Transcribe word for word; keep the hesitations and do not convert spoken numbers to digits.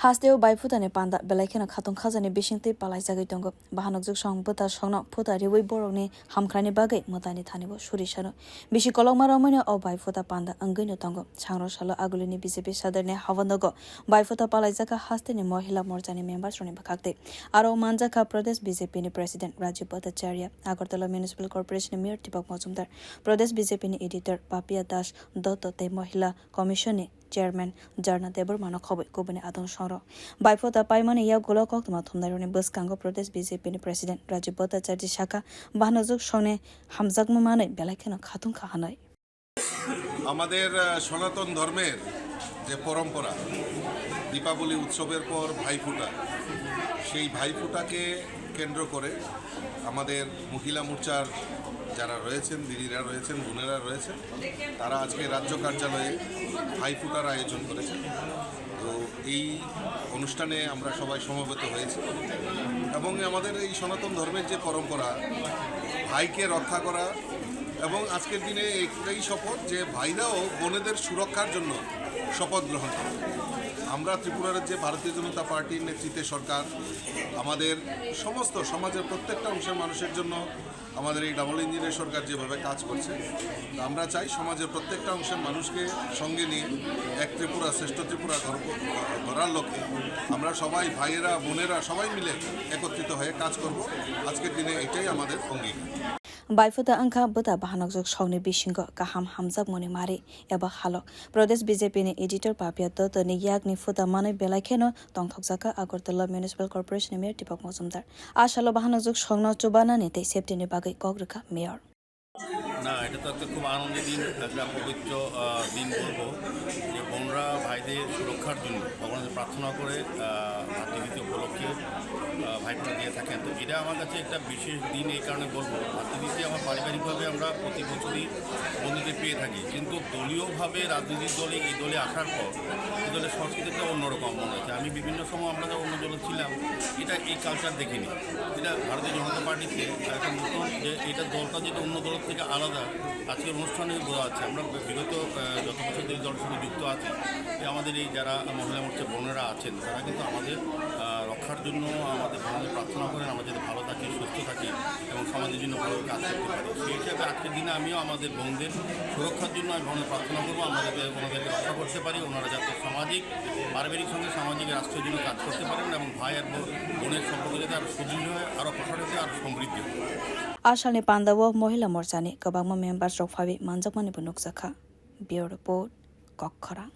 Hasteo bai phutani panda belai kheno khatung khajani bisingtwi palaijagwi tongo. Bahanokjwk song bwta songno phuta riwi borokni hamkhrani bagwi mwtaini thanibo suri sano. Bisi kolokma romwino o bai phuta panda wngwino tongo. Sangro salo agulini B J P sadarni hawandogo bai phuta palaijaka hasteni mohila morchani members rokni bwkhaktwi. Aro manjakha Pradesh B J P ni President Rajib Bhattacharya, Agartala Municipal Corporation ni Mayor Deepak Majumdar, Pradesh B J P ni Editor Papia Das Dotto tei Mohila Commission ni Chairman Jarna Debbarma no khobwi kubuni adong songro. Bai phuta paimani yagulo koktwma thumnairokni bwskango Pradesh B J P ni President Rajib Bhattacharya sakha, bahanokjwk songni hamjakma manwi belai kheno khatung kha hwnwi. আমাদের আহ, সনাতন ধর্মের যে পরম্পরা, দীপাবলি উৎসবের পর ভাইফোঁটা, সেই ভাইফোঁটাকে কেন্দ্র করে আমাদের মহিলা মোর্চার যারা রয়েছেন, দিদিরা রয়েছেন, বোনেরা রয়েছেন, তারা আজকে রাজ্য কার্যালয়ে ভাইফোঁটার আয়োজন করেছেন। তো এই অনুষ্ঠানে আমরা সবাই সমবেত হয়েছি এবং আমাদের এই সনাতন ধর্মের যে পরম্পরা, ভাইকে রক্ষা করা, এবং আজকের দিনে একটাই শপথ যে ভাইরাও বোনেদের সুরক্ষার জন্য শপথ গ্রহণ করে। আমরা ত্রিপুরা রাজ্যে ভারতীয় জনতা পার্টির নেতৃত্বে সরকার আমাদের সমস্ত সমাজের প্রত্যেকটা অংশের মানুষের জন্য আমাদের এই ডাবল ইঞ্জিনের সরকার যেভাবে কাজ করছে, তো আমরা চাই সমাজের প্রত্যেকটা অংশের মানুষকে সঙ্গে নিয়ে এক ত্রিপুরা, শ্রেষ্ঠ ত্রিপুরা গড়-, গড়ার লক্ষ্যে আমরা সবাই, ভাইয়েরা, বোনেরা সবাই মিলে একত্রিত হয়ে কাজ করব। আজকের দিনে এটাই আমাদের অঙ্গীকার। Bai phuta wngkha bwta bahanokjwk songni bisingo kaham hamjakmani mari eba halok. Pradesh B J P ni Editor Papia Dotto ni yakni phuta manwi belai kheno tongthokjaka Agartala Municipal Corporation ni Mayor Deepak Majumdar. A salo bahanokjwk songno chubanani tei safety ni bagwi kok rwkha Mayor. না, এটা তো একটা খুব আনন্দের দিন, একটা পবিত্র, আহ, দিন বলবো, যে বোনরা ভাইদের সুরক্ষার জন্য ভগবানের কাছে প্রার্থনা করে, আহ, ভাতৃদ্বিতীয়া উপলক্ষে, আহ, ভাইফোঁটা দিয়ে থাকেন। তো এটা আমার কাছে একটা বিশেষ দিন এই কারণে বলবো, ভাতৃদ্বিতীয়া আমার পারিবারিকভাবে আমরা প্রতি বছরই বন্ধুদের পেয়ে থাকি, কিন্তু দলীয়ভাবে রাজনৈতিক দলে, এই দলে আসার পর এই দলের সংস্কৃতিটা অন্যরকম মনে হচ্ছে। আমি বিভিন্ন সময় আমরা যখন অন্য দলে ছিলাম, এটা এই কালচার দেখিনি। এটা ভারতীয় জনতা পার্টিতে একটা নতুন, যে এটা দলটা যেটা অন্য দলের থেকে আলাদা, আজকের অনুষ্ঠানে বোঝা যাচ্ছে। আমরা বিগত, আহ, যত বছর ধরে দলের সঙ্গে যুক্ত আছি, এই আমাদের এই যারা মহিলা মোর্চা বোনেরা আছেন, তারা কিন্তু আমাদের, আহ, রক্ষার জন্য আমাদের ভগবানকে প্রার্থনা করেন, আমরা যাতে ভালো থাকি, সুস্থ থাকি এবং সমাজের জন্য ভালো কাজ করতে পারি। সেই হিসাবে আজকের দিনে আমিও আমাদের বোনদের সুরক্ষার জন্য আমি ভগবানকে প্রার্থনা করবো, আমরা যাতে ওনাদেরকে রক্ষা করতে পারি, ওনারা যাতে সামাজিক, পারিবারিক সঙ্গে সামাজিক রাষ্ট্রের জন্য কাজ করতে পারেন এবং ভাই আর বোন, বোনের সম্পর্ক যাতে আরও সুদৃঢ় হয়, আরও প্রসারিত হয়, আরও সমৃদ্ধি হয়। A salni pandao Mohila Morchani kwbangma members rok phaiwi manjakmani bo nukjakha. Bureau Report, Kokkhorang.